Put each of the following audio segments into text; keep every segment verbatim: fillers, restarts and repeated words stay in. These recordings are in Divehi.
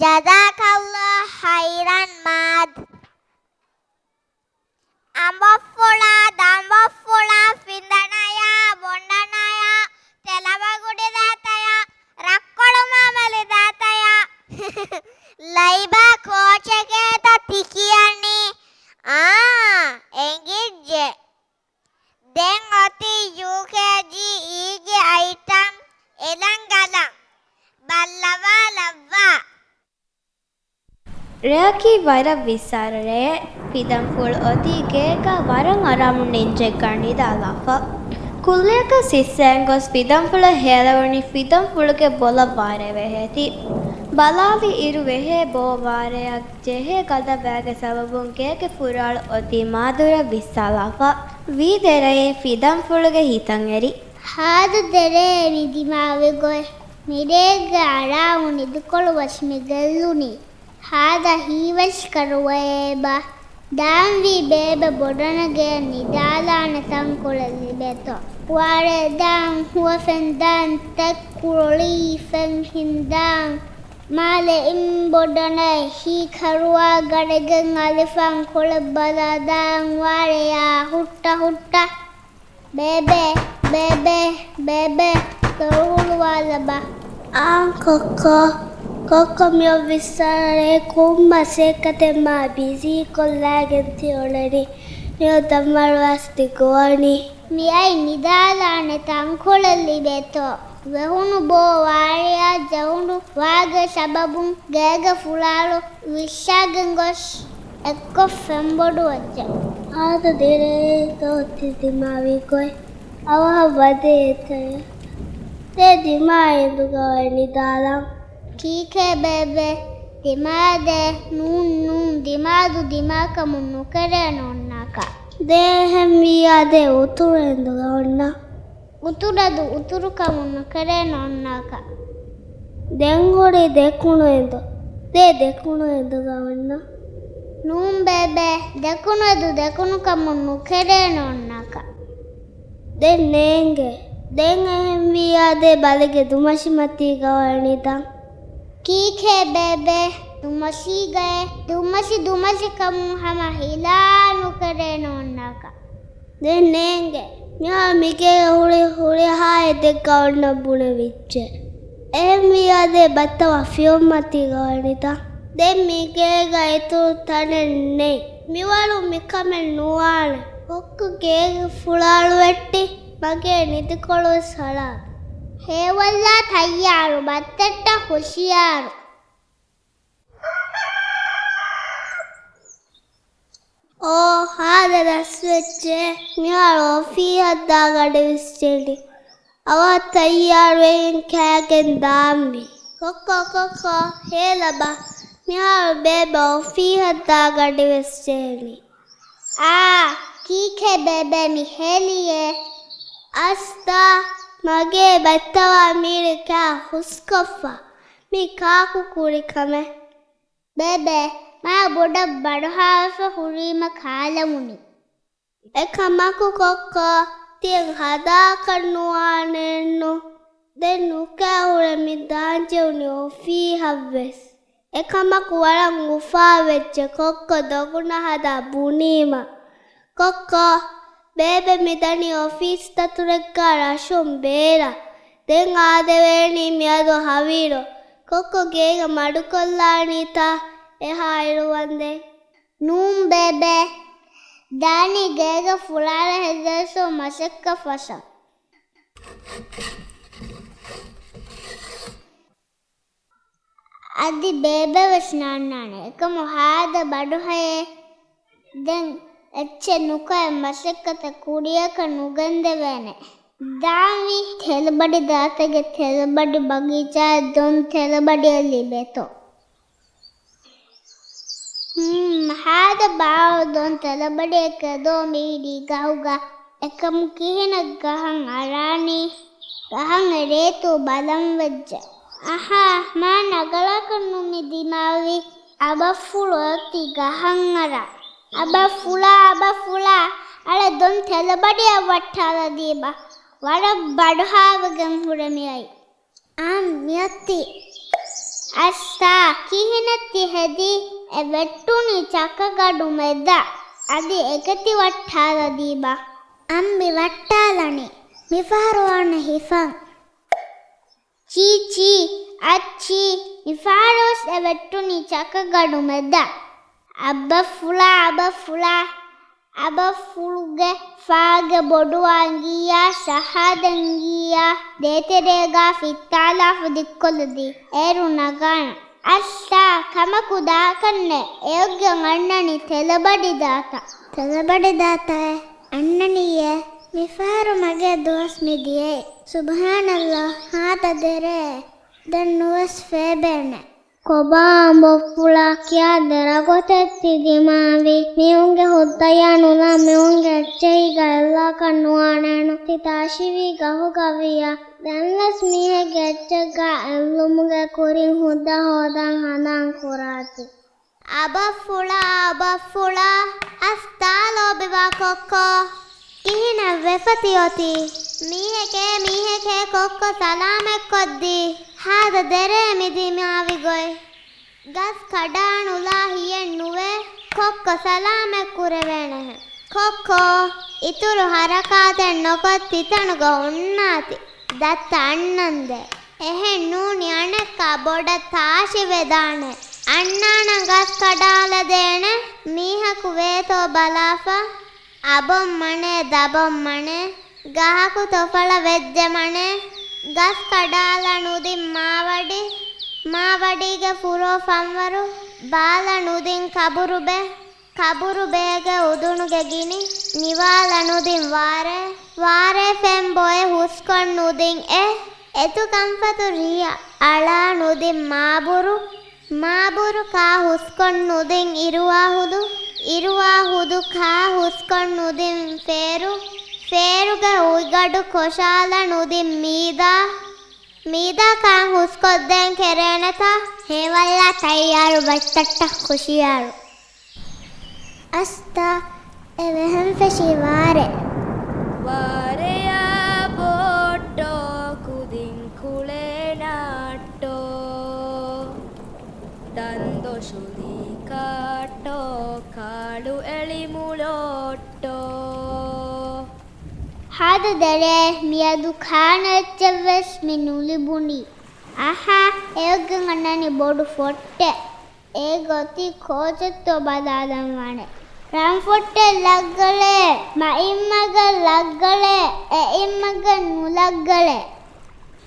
ޖަޒާކަﷲ ޚައިރަން މާދް. އަނބޮފުޅާ، ދަނބޮފުޅާ، ފިނދަނަޔާ، ބޮނޑަނަޔާ، ތެލަމަގުޑި ދާތަޔާ، ރައްކޮޅު މާމަލި ދާތަޔާ. ލައިބާ ކޯޗެކޭތަ ތި ކިޔަނީ؟ އާ، އެނގިއްޖެ. ދެން އޮތީ ޔޫކޭޖީ އީގެ އައިޓަމް އެލަން ގަލަން. ބައްލަވާލައްވާ. ރެއަކީ ވަރަށް ވިއްސާރަ ރެއެއް. ފިދަންފުޅު އޮތީ ގޭގަ ވަރަށް އަރާމުން ނިންޖެއްގަ ނިދާލާފަ. ކުއްލިއަކަށް ސިއްސައިން ގޮސް ފިދަންފުޅަށް ހޭލެވުނީ ފިދަންފުޅުގެ ބޮލަށް ވާރޭ ވެހޭތީ. ބަލާލި އިރު ވެހޭ ބޯ ވާރޭއަށް ޖެހޭ ގަދަ ބައިގެ ސަބަބުން ގޭގެ ފުރާޅު އޮތީ މާދުރަށް ވިއްސާލާފަ. ވީ ދެރައެއް ފިދަންފުޅުގެ ހިތަށް އެރި. ހާދަ ދެރައެއް މި ދިމާވި ގޮތް. މިރޭގެ އަރާމު ނިދިކޮޅު ވެސް މި ގެއްލުނީ. ހާދަ ހީވެސް ކަރުވައޭބާ. ދާންވީ ބޭބެ ބޮޑަނަގެ ނިދާލާނެ ތަންކޮޅެއް ލިބޭތޯ. ވާރޭ ދާން ހުވަފެން ދާން ތެއް ކުރޮޅީ ފެން ހިންދާން. މާލެ އިން ބޮޑަނަ ހީ ކަރުވާ ގަޑެގެން އަލިފާން ކޮޅެއް ބަލާ ދާން ވާރޭ އާ ހުއްޓަ ހުއްޓަ. ބޭބެ، ބޭބެ، ބޭބެ، ދޮރު ހުޅުވާލަބަ. އާނ ކޮއްކޮ، ކޮއްކޮ މިއޮއް ވިއްސާރަ ރޭ ކޮން މަސައްކަތެއް މާ ބިޒީ ކޮށްލާގެން ތި އުޅެނީ؟ މިއޮއް ދަންވަރު ވަސް ތި ގޮވަނީ. މިއައި ނިދާލާނެ ތަންކޮޅެއް ލިބޭތޯ. ވެހުނު ބޯ ވާރެއާ ޖެހުނު ވާގެ ސަބަބުން ގޭގެ ފުރާޅު ވިއްސާގެން ގޮސް އެއްކޮށް ފެންބޮޑުވެއްޖެ. ހާދަ ދެރައެއް ދޯ ތި ދިމާވި ގޮތް. އަވަހަށް ވަދެ އެތައް. ދޭ ދިމާ އެނދުގަ އޮތް ނިދާލަން. ކީކޭ ބޭބެ؟ ދިމާދޭ. ނޫން، ނޫން، ދިމާދު ދިމާކަމުން ނުކެރޭނެ އޮންނާކަށް. ދޭ އެހެންވިއްޔާ ދޭ އުތުރު އެނދުގަ އޮންނަ. އުތުރަދު އުތުރުކަމުން ނުކެރޭނެ އޮންނާކަށް. ދެން ހުރީ ދެކުނު އެނދު. ދޭ ދެކުނު އެނދުގަ އޮންނަ. ނޫން ބޭބެ، ދެކުނު އެދު ދެކުނުކަމުން ނުކެރޭނެ އޮންނާކަށް. ދެން ނޭނގެ. ދެން އެހެންވިއްޔާ ދޭ ބަލިގެ ދުމަށި މަތީގަ އޮތް ނިދަން. ކީކޭ ބޭބެ؟ ދުމަށީގައޭ. ދުމަށި ދުމަށިކަމުން ހަމަ ހިލާ ނުކެރޭނެ އޮންނާކަށް. ދެން ނޭނގެ. މިހާރު މިގޭގަ ހުރި ހުރިހާ އެއް ދެއްގަ އޮންނަ ބުނެ ވިއްޖެ. އެހެންވިއްޔާ ދޭ ބައްތަވާ ފިޔޮން މަތީގަ އޮތް ނިދަން. ދެން މިގޭގަ އިތުރު ތަނެއް ނެތް. މިވަރު މިކަމެއް ނުވާނެ. ކޮއްކޮ ގޭގެ ފުރާޅު ވެއްޓި މަގޭ ނިދިކޮޅު ވެސް ހަޅާ. ހެޔޮވައްލާ ތައްޔާރު، ބައްތައްޓަށް ހުޝިޔާރު. އޯ، ހާދަ ރަސްވެއްޖެ. މިހާރު އޮފީހަށް ދާ ގަޑި ވެސް ޖެހި. އަވަހަށް ތައްޔާރުވެގެން ކާގެން ދާންވީ. ކޮއްކޮ، ކޮއްކޮ، ހޭލަބަ. މިހާރު ބޭބެ އޮފީހަށް ދާ ގަޑި ވެސް ޖެހި. އާ، ކީކޭ ބޭބެ މި ހޭލިއޭ؟ އަސްތާ، މަގޭ ބައްތަވާ މީރި ކާ ހުސްކޮށްފަ. މީ ކާކު ކުރި ކަމެއް؟ ބޭބެ، މާ ބޮޑަށް ބަޑުހާވެފަ ހުރީމަ ކާލަމުނި. އެކަމަކު ކޮއްކޮ، ތިއެއް ހަދާކަށް ނުވާނެއެއްނު. ދެން ނުކާ ހުރެ މި ދާންޖެހުނީ އޮފީހަށްވެސް. އެކަމަކު ވަރަށް އުފާވެއްޖެ ކޮއްކޮ ދޮގުނަ ހަދާ ބުނީމަ. ކޮއްކޮ، ބޭބެ މިދަނީ އޮފީސް ދަތުރެއްގާ ރަށުން ބޭރަށް. ދެން އާދެވޭނީ މިއަދު ހަވީރު. ކޮއްކޮ ގޭގަ މަޑުކޮށްލާނީތަ އެހާ އިރު ވަންދެން. ނޫން ބޭބެ، ދާނީ ގޭގަ ފުރާޅަ ހެދޭސޯ މަސައްކަތް ފަށަން. އަދި ބޭބެ ވެސް ނާންނާނެ. އެކަމު ހާދަ ބަޑުހައޭ. ދެން އެއްޗެއް ނުކައެ މަސައްކަތެއް ކުރިޔަކަށް ނުގެންދެވޭނެ. ދާންވީ ތެލަބަޑި ދާތަގެ ތެލަބަޑި ބަގީޗާއެއް ދޮން ތެލަބަޑިއެއް ލިބޭތޯ. ހުން، ހާދަ ބާވަ ދޮން ތެލަބަޑިއެއް ކެދޯ މީޑީ ގަހުގަ. އެކަމު ކިހިނެއް ގަހަން އަރާނީ؟ ގަހަން އެރޭތޯ ބަލަން ވެއްޖެ. އަހާ، މާ ނަގަޅަކަށް ނު މި ދިމާވީ. އަބަފުޅު އޮތީ ގަހަން އަރާ. އަބަފުޅާ، އަބަފުޅާ، އަޅެ ދޮން ތެލަބަޑިއަށް ވައްޓާލަދީބަ. ވަރަށް ބަޑުހާވެގެން ހުރެ މިއައީ. އާނ މިއޮތީ. އައްސާ، ކިހިނެއް ތި ހެދީ؟ އެ ވެއްޓުނީ ޗަކަގަޑު މެދަށް. އަދި އެކެތި ވައްޓާލަދީބަ. އަނބި ވައްޓާލަނީ. މިފަހަރު ވާނެ ހިފަން. ޗީ ޗީ، އައްޗީ، މިފަހަރުވެސް އެ ވެއްޓުނީ ޗަކަގަޑު މެދަށް. އަބަފުޅާ، އަބަފުޅާ، އަބަފުޅުގެ ފާގެ ބޮޑުވާ އިނގިއްޔާ، ޝަހާދަ އިނގިއްޔާ، ދޭތެރޭގާ ފިއްތާލާފަ ދިއްކޮލަދީ. އޭރު ނަގާނަން. އައްސާ، ކަމަކު ދާކަށްނެތް. އެއޮއްގެން އަންނަނީ ތެލަބަޑި ދާތަ. ތެލަބަޑި ދާތައޭ؟ އަންނަނީއޭ. މިފަހަރު މަގޭ ދުވަސް މި ދިޔައީ. ސުބްޙާނައްލާހް، ހާދަ ދެރައޭ. ދެން ނުވެސް ފޭބޭނެ. ކޮބާ އަބަފުޅާ ކިޔާ ދެރަ ގޮތެއް ތި ދިމާވީ؟ މީހުންގެ ހުއްދަޔާ ނުލާ މީހުންގެ އެއްޗެހީގަ އެއްލާކަށް ނުވާނޭނު. ތި ތާށިވީ ގަހުގަ ވިޔަ. ދެންވެސް މީހެއްގެ އެއްޗެއްގަ އެއްލުމުގެ ކުރިން ހުއްދަ ހޯދަން ހަނދާން ކުރާތި. އަބަފުޅާ، އަބަފުޅާ، އަސްތާ ލޯބިވާ ކޮއްކޮ. ކިހިނެއް ވެފަ ތިއޮތީ؟ މީހެކޭ، މީހެކޭ، ކޮއްކޮ ސަލާމަތްކޮށްދީ. ހާދަ ދެރައޭ މި ދިމާވި ގޮތް. ގަސް ކަޑާނުލާ ހިޔެއް ނުވޭ. ކޮއްކޮ ސަލާމަތް ކުރެވޭނެހެން. ކޮއްކޮ، އިތުރު ހަރަކާތެއް ނޮކޮށް ތިތަނުގަ ހުންނާތި. ދައްތަ އަންނަންދޭ. އެހެން ނޫނީ އަނެއްކާ ބޮޑަށް ތާށިވެދާނެ. އަންނާނަން ގަސް ކަޑާލަދޭނެ. މީހަކު ވޭތޯ ބަލާފަ. އަބޮންމަނޭ ދަބޮންމަނޭ. ގަހަކު ތޮފަޅަ ވެއްޖެ މަނޭ. ގަސް ކަޑާލަ ނުދިން މާވަޑި. މާވަޑީގެ ފުރޯ ފަންވަރު. ބާލަ ނުދިން ކަބުރުބެ. ކަބުރުބޭގެ އުދުނުގެ ގިނި. ނިވާލަ ނުދިން ވާރޭ. ވާރޭ ފެން ބޮއެ ހުސްކޮށް ނުދިން އެ. އެތު ކަންފަތު ރިޔަ. އަޅާ ނުދިން މާބުރު. މާބުރު ކާ ހުސްކޮށް ނުދިން އިރުވާހުދު. އިރުވާހުދު ކާ ހުސްކޮށް ނުދިން ފޭރު. ފޭރުގެ އުއިގަޑު ކޮށާލަ ނުދިން މީދާ. މީދާ ކާން ހުސްކޮށްދޭން ކެރޭނެތަ؟ ހޭވައްލާ ތައްޔާރު ބައްތައްޓަށް ހުޝިޔާރު. އަސްތާ އެ ވެހަން ފެށީ ވާރޭ. ވާރެޔާ ބޯއްޓޯ ކުދިން ކުޅޭ ނާއްޓޯ. ދަންދޮށުލީ ކާއްޓޯ ކާޅު އެޅި މުޅޯއްޓޯ. ހާދަ ދެރައޭ މިއަދު ކާނެ އެއްޗެއްވެސް މި ނުލިބުނީ. އަހާ، އެއޮއްގެން އަންނަނީ ބޮޑު ފޮއްޓެއް. އޭގަ އޮތީ ކޯޗެއްތޯ ބަލާލަން ވާނެ. ރަންފޮއްޓެއް ލައްގަޅޭ، މައިންމަގަށް ލައްގަޅޭ، އެއިންމަގަށް ނުލައްގަޅޭ.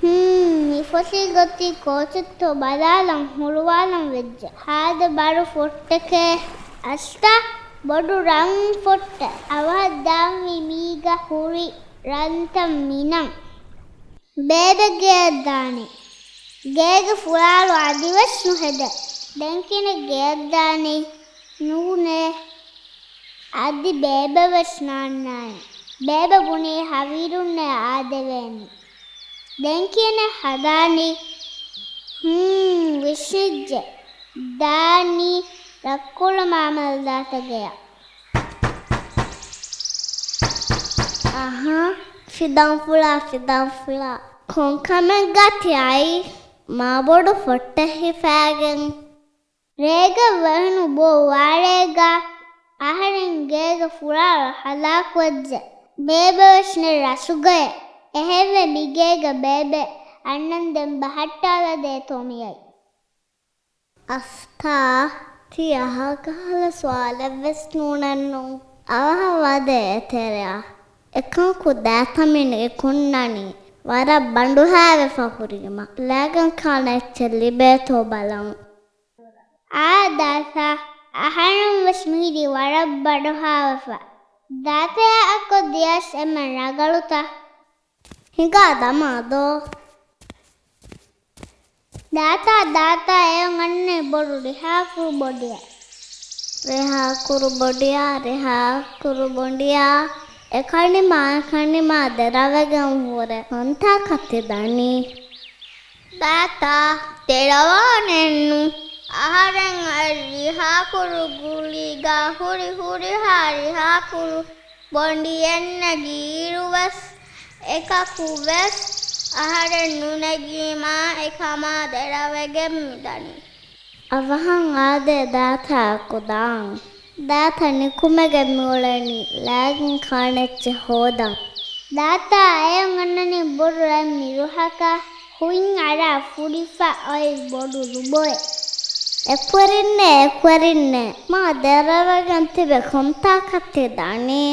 ހޫން، މި ފޮށީގަ އޮތީ ކޯޗެއްތޯ ބަލާލަން ހުޅުވާލަން ވެއްޖެ. ހާދަ ބަރު ފޮއްޓެކޭ. އަސްތާ ބޮޑު ރަން ފޮއްޓެއް. އަވަހަށް ދާންވީ މީގަ ހުރި ރަންތައް މިނަން. ބޭބެ ގެއަށް ދާނީ. ގޭގެ ފުރާޅު އަދިވެސް ނުހެދޭ. ދެން ކިހިނެއް ގެއަށް ދާނީ؟ ނޫނޭ. އަދި ބޭބެވެސް ނާންނާނެ. ބޭބެ ބުނީ ހަވީރުންނޭ އާދެވޭނީ. ދެން ކިހިނެއް ހަދާނީ؟ ހޫން، ވިސްނިއްޖެ. ދާނީ ރައްކޮޅު މާމަލް ދާތަ ގެޔަށް. އަހާ، ފިދަންފުޅާ، ފިދަންފުޅާ. ކޮން ކަމެއްގަ ތި އައީ؟ މާބޮޑު ފޮއްޓެއް ހިފާގެން. ރޭގަ ވަހަނު ބޯ ވާރޭގަ އަހަރެން ގޭގެ ފުރާޅު ހަލާކުވެއްޖެ. ބޭބެވެސް ނެތް ރަސުގައެއް. އެހެންވެ މިގޭގެ ބޭބެ އަންނަންދެން ބަހައްޓާލަދޭތޯ މިއައީ. އަސްތާ، ތި އަހަރުގަ ހަލަ ސުވާލެއްވެސް ނޫނެއްނު. އަވަހަށް ވަދޭ އެތެރެއަށް. އެކަމަކު ދާތަ މި ނިކުންނަނީ. ވަރަށް ބަނޑުހައިވެފަ ހުރީމަ. ލައިގެން ކާނެ އެއްޗެއް ލިބޭތޯ ބަލަން. އާ ދާތަ، އަހަރެންވެސް މިހިރީ ވަރަށް ބަނޑުހައިވެފަ. ދާތަޔާ އެއްކޮށް ދިޔަސް އެންމެ ރަނގަޅުތަ؟ ހިނގާ ދަމާ ދޯ. ދާތާ، ދާތާ، އެއޮން އަންނަނީ ބޮޑު ރިހާ ކުރު ބޮޑިއެއް. ރިހާ ކުރު ބޮޑިއާ، ރިހާ ކުރު ބޮޑިއާ، އެކަނިމާ، އެކަނިމާ ދެރަވެގެން ހުރެ. ކޮންތާކަށް ތި ދަނީ؟ ދާތާ، ދެރަވާނެއްނު. އަހަރެން އައި ރިހާ ކުރު ގުޅީގަ ހުރި ހުރިހާ ރިހާ ކުރު ބޮޑިއެއް ނެގިއިރުވެސް، އެކަކުވެސް އަހަރެން ނުނެގީމާ އެކަމާ ދެރަވެގެން މިދަނީ. އަވަހަށް އާދޭ ދާތާއަކު ދާން. ދާތަ ނިކުމެގެން މިއުޅެނީ ލާގެން ކާނެއްޗެއް ހޯދަން. ދާތާ އެޔަށް އަންނަނީ ބޮޑު ރަތް މިރުހަކަށް ހުތް އަރާ ފުރިފަ އޮތް ބޮޑު ލުބޮއެއް. އެކުވެރިންނޭ، އެކުވެރިންނޭ، މާ ދެރަވެގެން ތިބެ ކޮންތާކަށް ތި ދަނީ؟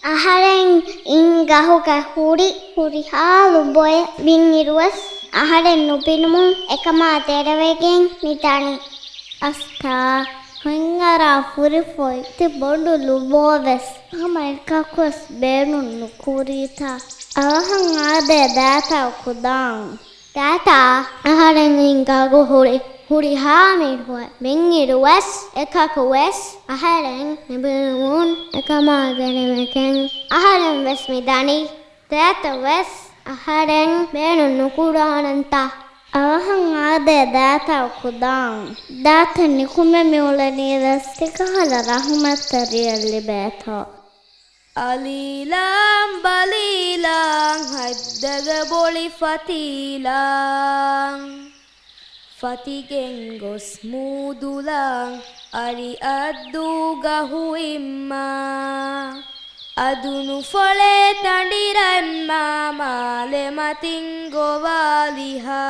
އަހަރެން އިން ގަހުގަ ހުރި ހުރިހާ ލުބޮއެއް ވިންއިރުވެސް އަހަރެން ނުބިނުމުން އެކަމާ ދެރަވެގެން މިދަނީ. އަސްތާ، ހުތް އަރާ ފުރިފަ އޮތް ތި ބޮޑު ލުބޯވެސް ހަމަ އެކަކުވެސް ބޭނުން ނުކުރީތަ؟ އަވަހަށް އާދޭ ދާތާއަކު ދާން. ދާތާ، އަހަރެން އިން ގަހުގަ ހުރި ހުރިހާ މީހުން ވިންއިރުވެސް އެކަކުވެސް އަހަރެން ނުބިނުމުން އެކަމާ ދެރަވެގެން އަހަރެން ވެސް މިދަނީ. ދާތަ ވެސް އަހަރެން ބޭނުން ނުކުރާނަންތަ؟ އަވަހަށް އާދޭ ދާތާއަކު ދާން. ދާތަ ނިކުމެ މިއުޅެނީވެސް ތިކަހަލަ ރަހުމަތްތެރިއެއް ލިބޭތޯ. އަލީލާން ބަލީލާން ހައްދަގަ ބޮޅި ފަތީލާން. ފަތިގެން ގޮސް މޫދުލާން އަރި އައްދޫގަ ހުއިންމާ. އަދުނު ފޮޅޭ ތަނޑިރަތްމާ މާލެ މަތިން ގޮވާލިހާ.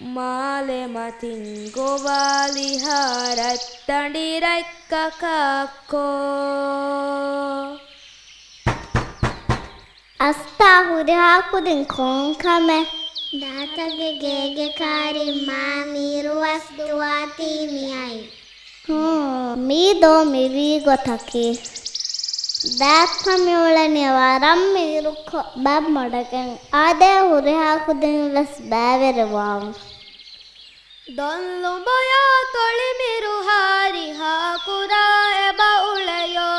މާލެ މަތިން ގޮވާލިހާ ރަތްތަނޑި ރަތްކަކާއްކޯ. އަސްތާ ހުރިހާ ކުދިން ކޮން ކަމެއް؟ ދާތަގެ ގޭގެ ކާރިން މާ މީރުވަސް ދުވާތީ މިއައީ. ހޫނ، މީދޯ މިވީ ގޮތަކީ. ދާތަ މިއުޅެނީ ވަރަށް މީރުކޮށް ބަ މޮޑަގެން. އާދޭ ހުރިހާ ކުދިން ވެސް ބައިވެރިވާން. ދޮންލުނބޮޔާ ތޮޅިމިރުހާ ރިހާކުރާ އެބަ އުޅެޔޯ.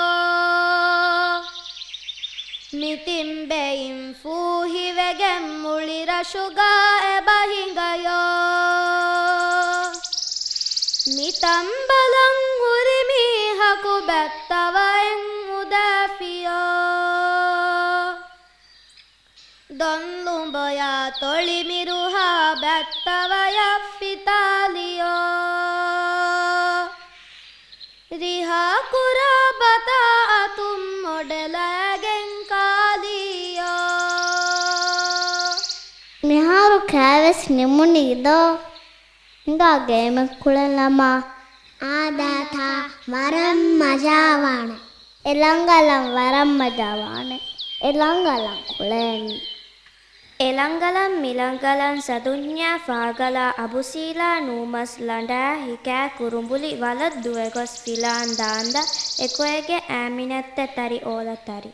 މި ތިން ބެއިން ފޫހިވެގެން މުޅި ރަށުގަ އެބަ ހިނގަޔޯ. މި ތަންބަލަން ހުރި މީހަކު ބައްތަވައެއް އުދާފިޔޯ. ދޮންލުނބޮޔާ ތޮޅިމިރުހާ ބައްތަވަޔަށް ފިތާލިޔޯ. ރިހާކުރާ ބަތާ އަތުން މޮޑެލައިގެން ކާލިޔޯ. މިހާރު ކާވެސް ނިމުނީ ދޯ؟ ހިނގާ ގޭމެއް ކުޅެން ލަމާ. އާދޭތަ ވަރަށް މަޖާވާނެ. އެ ލަނގަލަން ވަރަށް މަޖާވާނެ. އެ ލަނގަލަން ކުޅޭނީ. އެ ލަނގަލަން މި ލަނގަލަން ސަދުންޏާ ފާގަލާ އަބުސީލާ ނޫމަސް ލަނޑާ ހިކާ ކުރުނބުލި ވަލަށް ދުވެގޮސް ފިލާން ދާންދަ އެކޮއެގެ އާމިނައްތަ ތަރި އޯލަ ތަރި.